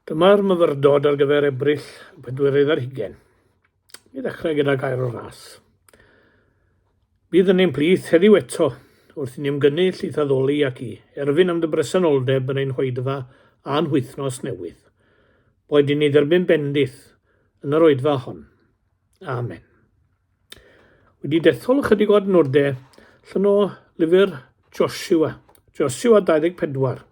Dyma'r myfyrdod ar gyfer Ebrill y pedwerydd ar hugain. Mi ddechrau gyda gair o ras. Bydd yn ein plith heddiw eto, wrth i ni ymgynnull i'th addoli ac i erfyn am dy bresenoldeb yn ein hoedfa a'n hwythnos newydd. Boed i ni dderbyn bendith yn yr oedfa hon. Amen. Wedi dethol ychydig o adnodau allan o lyfr Joshua, Joshua 24.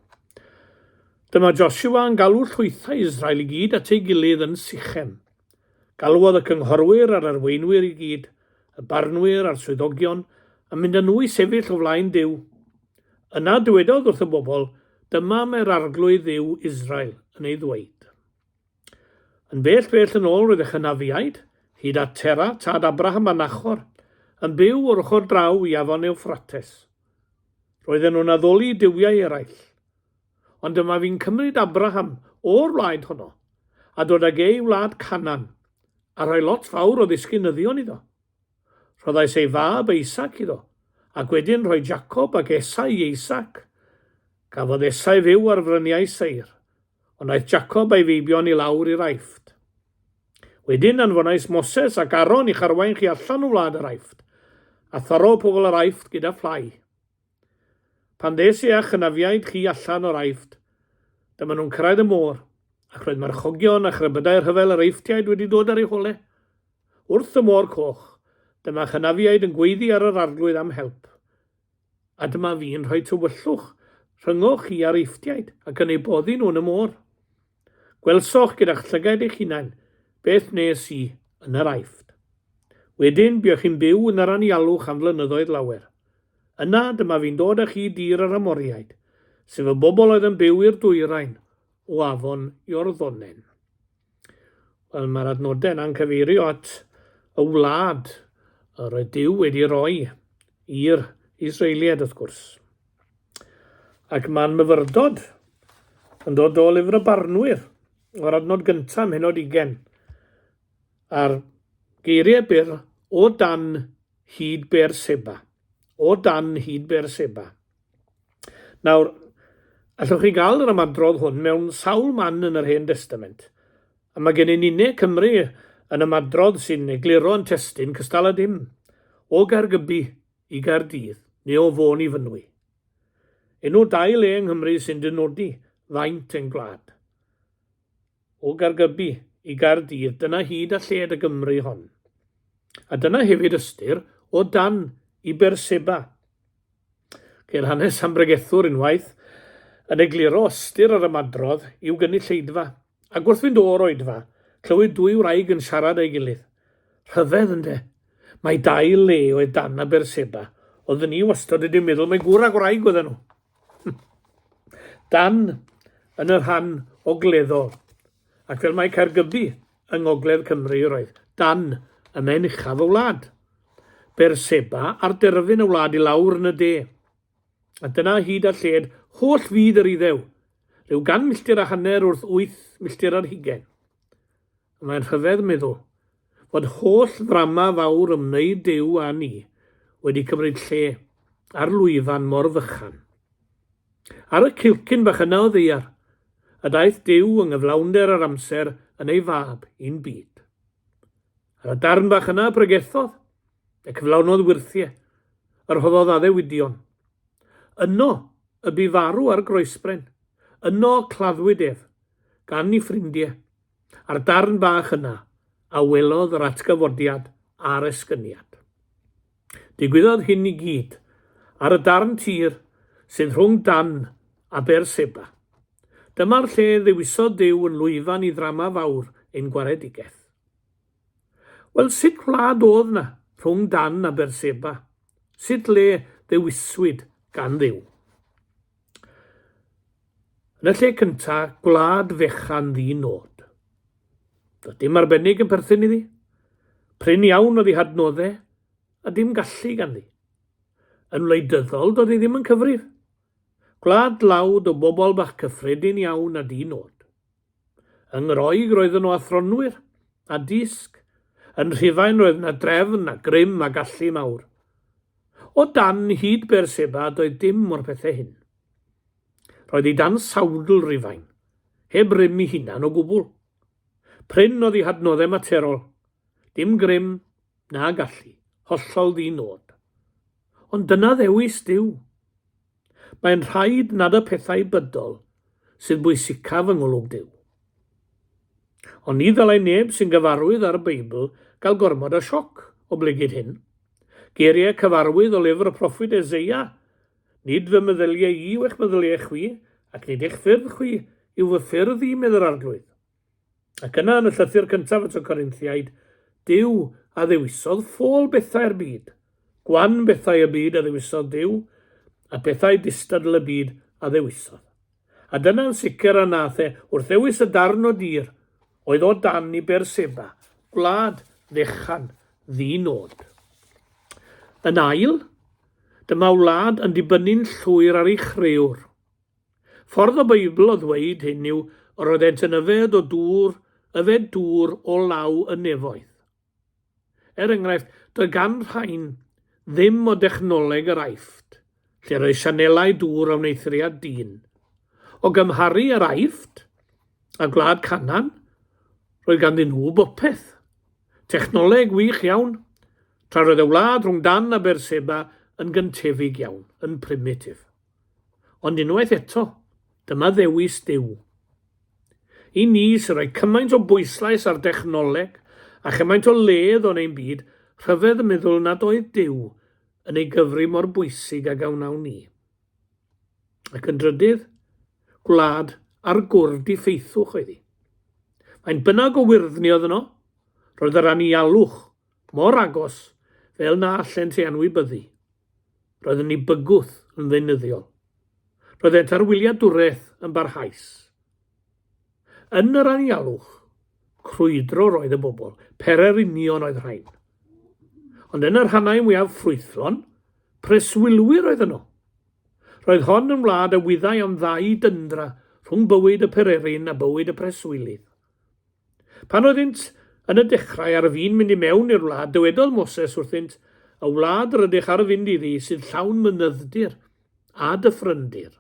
Dyma Joshua yn galw llwythau Israel i gyd at ei gilydd yn Sichem. Galwodd y cynghorwyr a'r arweinwyr i gyd, y barnwyr a'r swyddogion, a mynd â nhw i sefyll o flaen Duw. Yna dywedodd wrth y bobl, Dyma mae'r Arglwydd Dduw Israel yn ei ddweud. Yn bell, bell yn ôl roedd y hynafiaid, hyd at Tera, tad Abraham a Nachor, yn byw o'r ochr draw i afon Ewffrates. Roedden nhw'n addoli duwiau eraill. Ond dyma fi'n cymryd Abraham o'r wlad honno, a dod ag e i wlad Canaan, a rhoi lot fawr o ddisgynyddion iddo. Rhoddais ei fab Isaac iddo, ac wedyn rhoi Jacob ac Esau i Isaac. Cafodd Esau fyw ar fryniau Seir, Ond aeth Jacob a'i feibion i lawr i'r Aifft. Wedyn anfonais Moses ac Aaron i'ch arwain chi allan o wlad yr Aifft, a tharo pobl yr Aifft gyda phlâu. Pan ddes i a'ch hynafiaid chi allan o'r Aifft, dyma nhw'n cyrraedd y môr, ac roedd marchogion a chrebydau rhyfel yr Eifftiaid wedi dod ar eu hole. Wrth y Môr Coch, dyma'ch hynafiaid yn gweiddi ar yr Arglwydd am help. A dyma fi'n rhoi tywyllwch rhyngoch chi a'r Eifftiaid, ac yn eu boddi nhw yn y môr. Gwelsoch gyda'ch llygaid eich hunain beth wnes i yn yr Aifft. Wedyn, buoch chi'n byw yn yr anialwch am flynyddoedd lawer. Yna, dyma fi'n dod â chi i dir yr Amoriaid, sef y bobl oedd yn byw i'r dwyrain o afon Iorddonen. Wel, mae'r adnodau yna'n cyfeirio at y wlad yr oedd Duw wedi roi i'r Israeliaid, wrth gwrs. Ac mae'n myfyrdod yn dod o lyfr y barnwyr, o'r adnod gyntaf ym mhennod ugen, a'r geiriau byr o dan hyd Beerseba. O dan hyd Beerseba. Nawr, allwch chi gael yr ymadrodd hwn mewn sawl man yn yr Hen Destament, a mae gennym ninne Cymru yn ymadrodd sy'n egluro yn testun cystal â dim, o Gaergybi i Gaerdydd, neu o Fôn i Fynwy. Enw dau le yng Nghymru sy'n dynodi faint ein gwlad. O Gaergybi i Gaerdydd, dyna hyd a lled y Gymru hon. A dyna hefyd ystyr o dan i Berseba. Ceir hanes am bregethwr unwaith yn egluro ystyr yr ymadrodd i'w gynulleidfa, ac wrth fynd o'r oedfa, clywyd dwy wraig yn siarad â'i gilydd. Rhyfedd, ynde? Mai dau le oedd Dan a Berseba. Oeddwn i wastad wedi meddwl mai gŵr a gwraig oedden nhw. Dan yn y rhan ogleddol, ac fel mae Caergybi yng ngogledd Cymru roedd Dan ym mhen uchaf y wlad. Berseba ar derfyn y wlad i lawr yn y de. A dyna hyd a lled holl fyd yr Iddew, rhyw gan milltir a hanner wrth wyth milltir ar hugain. Y mae'n rhyfedd meddwl fod holl ddrama fawr ymwneud Duw â ni wedi cymryd lle ar lwyfan mor fychan. Ar y cilcyn bach yna o ddaear, y daeth Duw yng nghyflawnder yr amser yn ei Fab i'n byd. Ar y darn bach yna y pregethodd, y cyflawnodd wyrthiau, y rhoddodd addewidion. Yno y bu farw ar groesbren, yno claddwyd ef, gan i ffrindiau, a'r darn bach yna a welodd yr atgyfodiad a'r esgyniad. Digwyddodd hyn i gyd ar y darn tir sydd rhwng Dan a Beerseba. Dyma'r lle ddewisodd Duw yn lwyfan i ddrama fawr ein gwaredigaeth. Wel, sut wlad oedd 'na rhwng Dan a Beerseba? Sut le ddewiswyd gan Dduw? Yn y lle cynta, gwlad fechan ddi-nod. Doedd dim arbennig yn perthyn iddi. Prin iawn oedd ei hadnoddau, a dim gallu ganddi. Yn wleidyddol, doedd hi ddim yn cyfrif. Gwlad dlawd o bobl bach cyffredin iawn a di-nod. Yng Ngroeg roedd yno athronwyr a dysg. Yn Rhufain roedd yna drefn a grym a gallu mawr. O dan hyd Beerseba doedd dim o'r pethau hyn. Roedd hi dan sawdl Rufain. Heb rym i hunan o gwbl. Prin oedd ei hadnoddau materol. Dim grym, na gallu. Hollol ddi-nod. Ond dyna ddewis Duw. Mae'n rhaid nad y pethau bydol sydd bwysicaf yng ngolwg Duw. Ond ni ddylai neb sy'n gyfarwydd â'r Beibl gael gormod o sioc oblegid hyn. Geiriau cyfarwydd o lyfr y proffwyd Eseia, Nid fy meddyliau i yw eich meddyliau chwi, ac nid eich ffyrdd chwi yw fy ffyrdd i, medd yr Arglwydd. Ac yna yn y llythyr cyntaf at y Corinthiaid, Duw a ddewisodd ffôl bethau'r byd, gwan bethau y byd a ddewisodd Duw, a pethau distadl y byd a ddewisodd. A dyna'n sicr a nath e wrth ddewis y darn o dir oedd o dan i Beerseba, gwlad fechan ddi-nod. Yn ail, dyma wlad yn dibynnu'n llwyr ar ei chrëwr. Ffordd y Beibl o ddweud hyn yw yr oeddent yn yfed o dŵr, yfed dŵr o law y nefoedd. Er enghraifft, doedd gan rhain ddim o dechnoleg yr Aifft, lle roedd sianelau dŵr a wneuthuriad dyn. O gymharu â'r Aifft a gwlad Canaan, roedd ganddyn nhw bopeth. Technoleg wych iawn, tra roedd y wlad rhwng Dan a Beerseba yn gyntefig iawn, yn primitif. Ond unwaith eto, dyma ddewis Duw. I ni sy'n rhoi cymaint o bwyslais ar dechnoleg a chymaint o ledd o'n ein byd, rhyfedd meddwl nad oedd Duw yn ei gyfri mor bwysig ag a wnawn ni. Ac yn drydydd, gwlad ar gwr diffeithwch oedd hi. Faint bynnag o wyrddni oedd yno, roedd yr anialwch mor agos fel na allent ei anwybyddu. Roedd yn eu bygwth yn feunyddiol. Roeddent ar wyliadwraeth yn barhaus. Yn yr anialwch, crwydro roedd y bobl, pererinion oedd rhain. Ond yn y rhannau mwyaf ffrwythlon, preswylwyr oedd yno. Roedd hon yn wlad a wyddai am ddau dyndra rhwng bywyd y pererin a bywyd y preswylydd. Pan oeddynt yn y dechrau ar fin mynd i mewn i'r wlad, dywedodd Moses wrthynt, Y wlad rydych ar fynd iddi sydd llawn mynydd-dir a dyffryndir.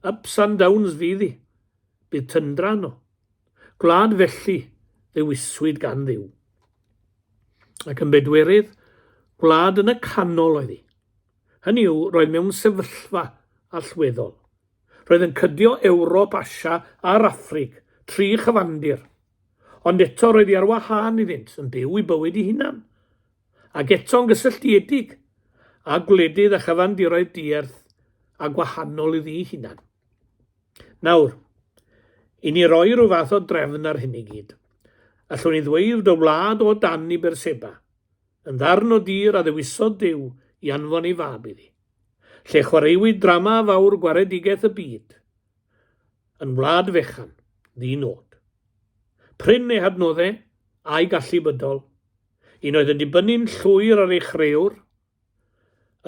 Ups and downs fydd hi. Bydd tyndra yno. Gwlad felly ddewiswyd gan Dduw. Ac yn bedwerydd, gwlad yn y canol oedd hi. Hynny yw, roedd mewn sefyllfa allweddol. Roedd yn cydio Ewrop, Asia a'r Affrig, tri chyfandir. Ond eto roedd hi ar wahân iddynt, yn byw i bywyd ei hunan. Ac eto'n gysylltiedig â gwledydd a chyfandiroedd dierth a gwahanol iddi'i hunan. Nawr, i ni roi rhyw fath o drefn ar hyn i gyd, allwn ni ddweud fod y wlad o dan i Berseba, yn ddarn o dir a ddewisodd Duw i anfon ei fab iddi. Lle chwaraewyd drama fawr gwaredigaeth y byd, yn wlad fechan, ddi-nod. Prin ei hadnoddau a'i gallu bydol, un oedd yn dibynnu'n llwyr ar ei chrëwr,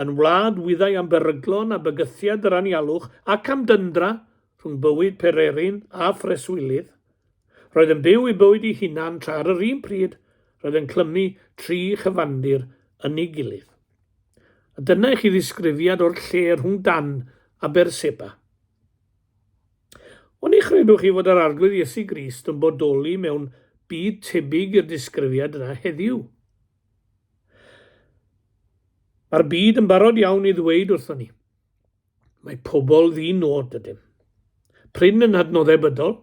yn wlad wyddai am beryglon a bygythiad yr anialwch ac am dyndra rhwng bywyd pererin a phreswylydd. Roedd yn byw ei bywyd ei hunan tra ar yr un pryd roedd yn clymu tri chyfandir yn ei gilydd. A dyna i chi ddisgrifiad o'r lle rhwng Dan a Berseba. Oni chredwch chi fod yr Arglwydd Iesu Grist yn bodoli mewn byd tebyg i'r disgrifiad yna heddiw? Mae'r byd yn barod iawn i ddweud wrthon ni, mae pobl ddi-nod ydym. Prin yn hadnoddau bydol,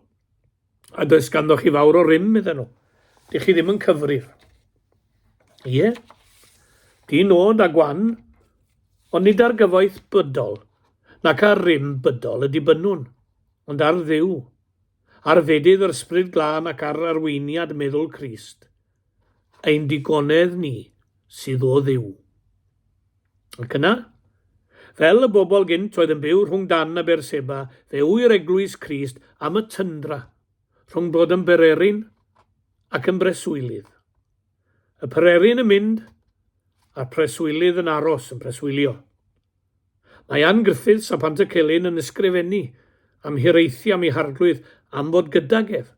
A does ganddo chi fawr o rym, medden nhw. Dych chi ddim yn cyfrif. Ie, di nod a gwan, ond nid ar gyfoeth bydol, nac ar rym bydol y dibynnwn, ond ar Dduw, ar fedydd yr Ysbryd Glân ac ar arweiniad meddwl Crist. Ein digonedd ni sydd o Dduw. Ac yna, fel y bobl gynt oedd yn byw rhwng Dan a Berseba, fe ŵyr eglwys Crist am y tyndra rhwng bod yn bererin ac yn breswylydd. Y pererin yn mynd a'r preswylydd yn aros, yn preswylio. Mae Ann Griffiths a Pantycelyn yn ysgrifennu am hiraethu am ei harglwydd am fod gydag ef,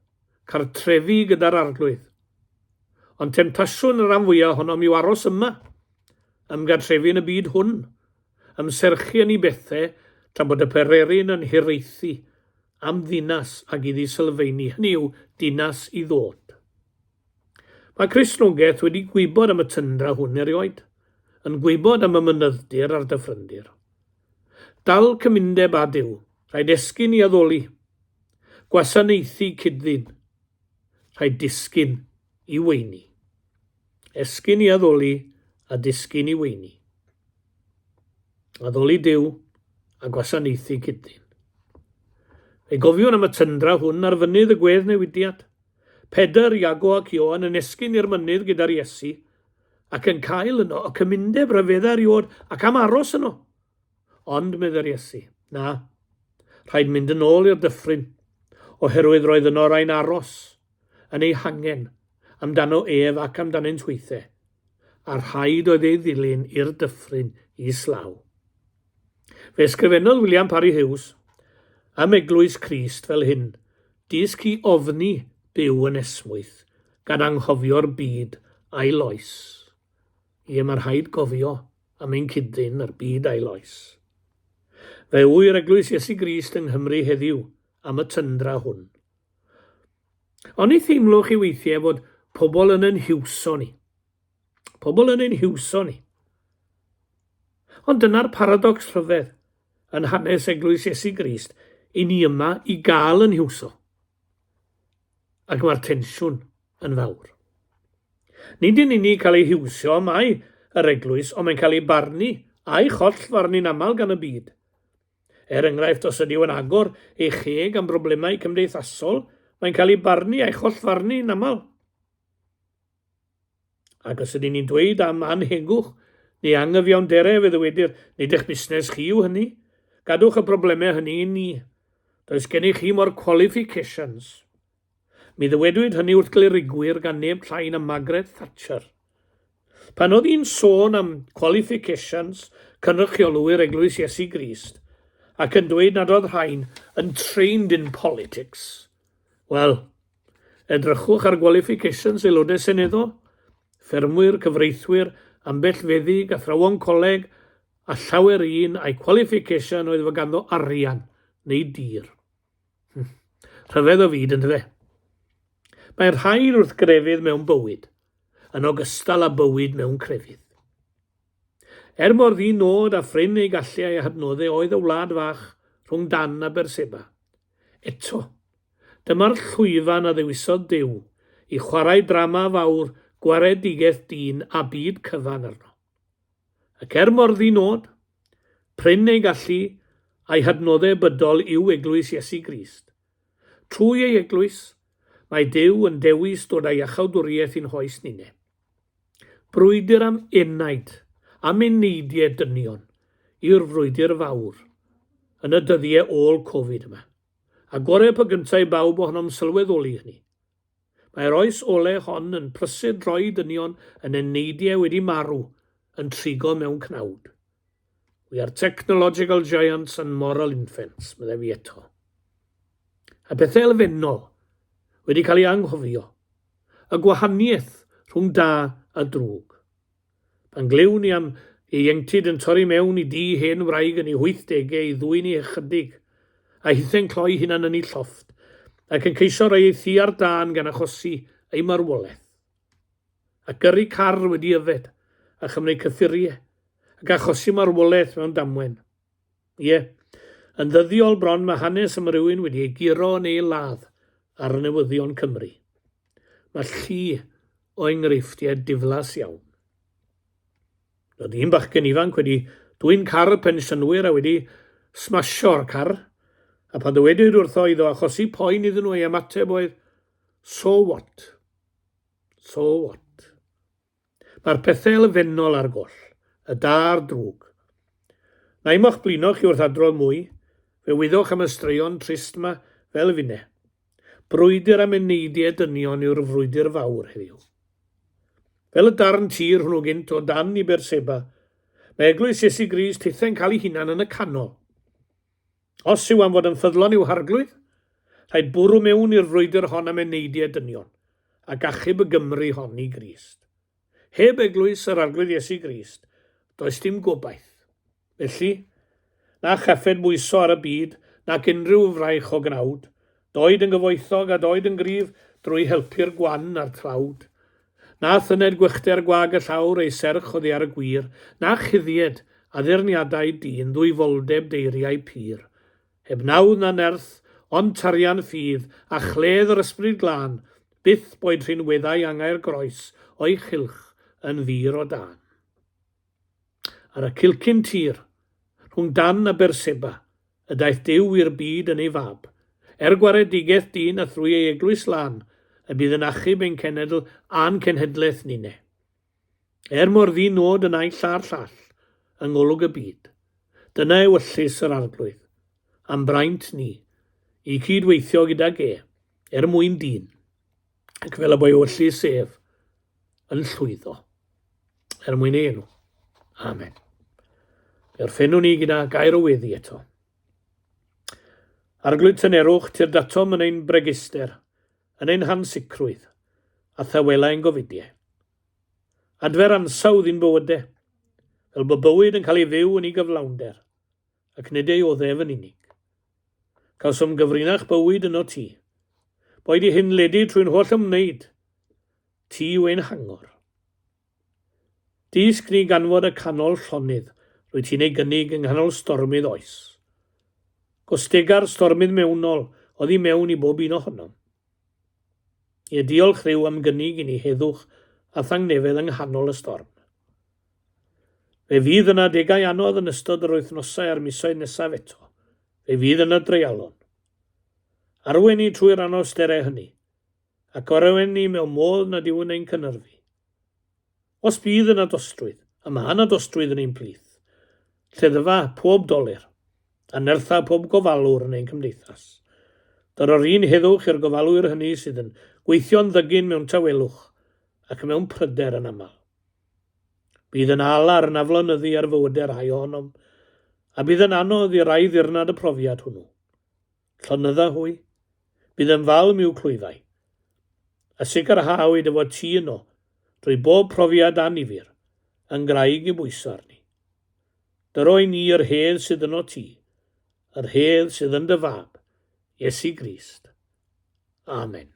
cartrefi gyda'r arglwydd. Ond temtasiwn y rhan fwyaf ohonom yw aros yma, ymgartrefu yn y byd hwn, ymserchu yn ei bethe tra bod y pererin yn hiraethu am ddinas ag iddi sylfeini, hynny yw, dinas i ddod. Mae Cristnogaeth wedi gwybod am y tyndra hwn erioed, yn gwybod am y mynydd-dir a'r dyffryndir. Dal cymundeb â Duw, rhaid esgyn i addoli. Gwasanaethu cyd-ddyn, rhaid disgyn i weini. Esgyn i addoli a disgyn i weini. Addoli Duw a gwasanaethu cyd-ddyn. Fe gofiwn am y tyndra hwn ar fynydd y gwedd newidiad. Pedr, Iago ac Ioan yn esgyn i'r mynydd gyda'r Iesu ac yn cael yno y cymundeb rhyfedda erioed ac am aros yno. Ond, meddai'r Iesu, na, rhaid mynd yn ôl i'r dyffryn, oherwydd roedd yno rai'n aros, yn eu hangen, amdano ef ac amdanynt hwythe, a rhaid oedd ei ddilyn i'r dyffryn islaw. Fe ysgrifennodd William Parry Hughes am Eglwys Crist fel hyn, Dysg i ofni byw yn esmwyth, gan anghofio'r byd a'i loes. Ie, mae rhaid gofio am ein cyd-ddyn a'r byd a'i loes. Fe ŵyr Eglwys Iesu Grist yng Nghymru heddiw am y tyndra hwn. Oni theimlwch chi weithiau fod pobl yn yn hiwso ni? Pobl yn ein hiwso ni. Ond dyna'r paradocs rhyfedd yn hanes Eglwys Iesu Grist, i ni yma i gael yn hiwso. Ac mae'r tensiwn yn fawr. Nid yn unig cael ei hiwsio mae yr eglwys, ond mae'n cael ei barnu a'i chollfarnu'n aml gan y byd. Er enghraifft, os ydyw yn agor ei cheg am broblemau cymdeithasol, mae'n cael ei barnu a'i chollfarnu'n aml. Ac os ydyn ni'n dweud am anhegwch neu anghyfiawnderau, fe ddywedir, nid eich busnes chi yw hynny. Gadwch y broblemau hynny i ni. Does gennych chi mo'r qualifications. Mi ddywedwyd hynny wrth glerigwyr gan neb llai na Margaret Thatcher. Pan oedd hi'n sôn am qualifications cynrychiolwyr Eglwys Iesu Grist ac yn dweud nad oedd rhain yn trained in politics, wel, edrychwch ar qualifications aelodau seneddol, ffermwyr, cyfreithwyr, ambell feddyg, athrawon coleg, a llawer un a'i qualification oedd fod ganddo arian neu dir. Rhyfedd o fyd, yndyfe? Mae rhaid wrth grefydd mewn bywyd, yn ogystal â bywyd mewn crefydd. Er mor ddi-nod a phrin ei gallu a'i hadnoddau oedd y wlad fach rhwng Dan a Berseba, eto, dyma'r llwyfan a ddewisodd Duw i chwarae drama fawr gwaredigaeth dyn a byd cyfan arno. Ac er mor ddi-nod, prin ei gallu a'i hadnoddau bydol yw Eglwys Iesu Grist, trwy ei Eglwys, mae Duw yn dewis dod â iachawdwriaeth i'n hoes ninne. Brwydr am enaid, am eneidiau dynion, yw'r frwydr fawr yn y dyddiau ôl-Covid yma. A gorau po gyntaf i bawb ohonom sylweddoli hynny. Mae'r oes ole hon yn prysur droi dynion yn eneidiau wedi marw yn trigo mewn cnawd. We are technological giants and moral infants, meddai fi eto. A pethau elfennol wedi cael ei anghofio. Y gwahaniaeth rhwng da a drwg. Pan glywn ni am ieuenctid yn torri mewn i dŷ hen wraig yn ei hwythdegau i ddwyn ei hychydig, a hithe'n cloi hunan yn ei llofft, ac yn ceisio rhoi ei thŷ ar dân gan achosi ei marwolaeth. A gyrru car wedi yfed, a chymryd cyffuriau, ac achosi marwolaeth mewn damwen. Ie, yn ddyddiol bron mae hanes am rywun wedi ei guro neu ei ladd ar newyddion Cymru. Mae llu o enghreifftiau diflas iawn. Roedd un bachgen ifanc wedi dwyn car y pensiynwyr a wedi smasio'r car, a pan ddywedwyd wrtho iddo achosi poen iddyn nhw ei ymateb oedd, So what? So what? Mae'r pethau elfennol ar goll, y da a'r drwg. Na i mo'ch blino chi wrth adrodd mwy, fe wyddoch am y straeon trist 'ma fel finne. Brwydr am eneidiau dynion yw'r frwydr fawr heddiw. Fel y darn tir hwnnw gynt o Dan i Berseba, mae Eglwys Iesu Grist hithe'n cael ei hunan yn y canol. Os yw am fod yn ffyddlon i'w Harglwydd, rhaid bwrw mewn i'r frwydr hon am eneidiau dynion, ac achub y Gymru hon i Grist. Heb Eglwys yr Arglwydd Iesu Grist, does dim gobaith. Felly, na chaffed bwyso ar y byd nac unrhyw fraich o gnawd. Doed yn gyfoethog a doed yn gryf drwy helpu'r gwan a'r tlawd. Na thyned gwychder gwag y llawr ei serch oddi ar y gwir, na chuddied addurniadau dyn ddwyfoldeb deiriau pur. Heb nawdd na nerth, ond tarian ffydd, a chledd yr Ysbryd Glân, byth boed rhinweddau angau'r groes o'i chylch yn fur o dân. Ar y cilcyn tir, rhwng Dan a Berseba, y daeth Duw i'r byd yn ei Fab. Er gwaredigaeth dyn a thrwy ei eglwys lân, y bydd yn achub ein cenedl a'n cenhedlaeth ninne. Er mor ddi-nod y naill a'r llall yng ngolwg y byd, dyna ewyllys yr Arglwydd, a'n braint ni, i cyd-weithio gydag e, er mwyn dyn, ac fel y bo ewyllys ef yn llwyddo, er mwyn ei enw. Amen. Fe orffennwn ni gyda gair o weddi eto. Arglwydd tynerwch, tyrd atom yn ein breguster, yn ein hansicrwydd, a thawela ein gofidiau. Adfer ansawdd i'n bywydau, fel bod bywyd yn cael ei fyw yn ei gyflawnder, ac nid ei oddef yn unig. Cawsom gyfrinach bywyd yno ti. Boed i hyn ledu trwy'n holl ymwneud. Ti yw ein hangor. Dysg ni ganfod y canol llonydd rwyt ti'n ei gynnig yng nghanol stormydd oes. Gostega'r stormydd mewnol oddi mewn i bob un ohonom. Ie, diolch Dduw am gynnig i ni heddwch a thangnefedd yng nghanol y storm. Fe fydd yna adegau anodd yn ystod yr wythnosau a'r misoedd nesaf eto. Fe fydd yna dreialon. Arwain ni trwy'r anawsterau hynny, ac arwain ni mewn modd nad yw'n ein cynhyrfu. Os bydd yna dostrwydd, a mae yna dostrwydd yn ein plith, lleddfa pob dolur, a nertha pob gofalwr yn ein cymdeithas. Dyro'r un heddwch i'r gofalwyr hynny sydd yn gweithio'n ddygyn mewn tawelwch ac mewn pryder yn aml. Bydd yn alar yn aflonyddu ar fywydau rhai ohonom, a bydd yn anodd i rai ddirnad y profiad hwnnw. Llonydda hwy. Bydd yn falm i'w clwyfau. A sicrhawyd dy fod ti yno, drwy bob profiad annifyr, yn graig i bwyso arni. Dyro i ni yr hedd sydd yno ti, yr hedd sydd yn dy Fab, Iesu Grist. Amen.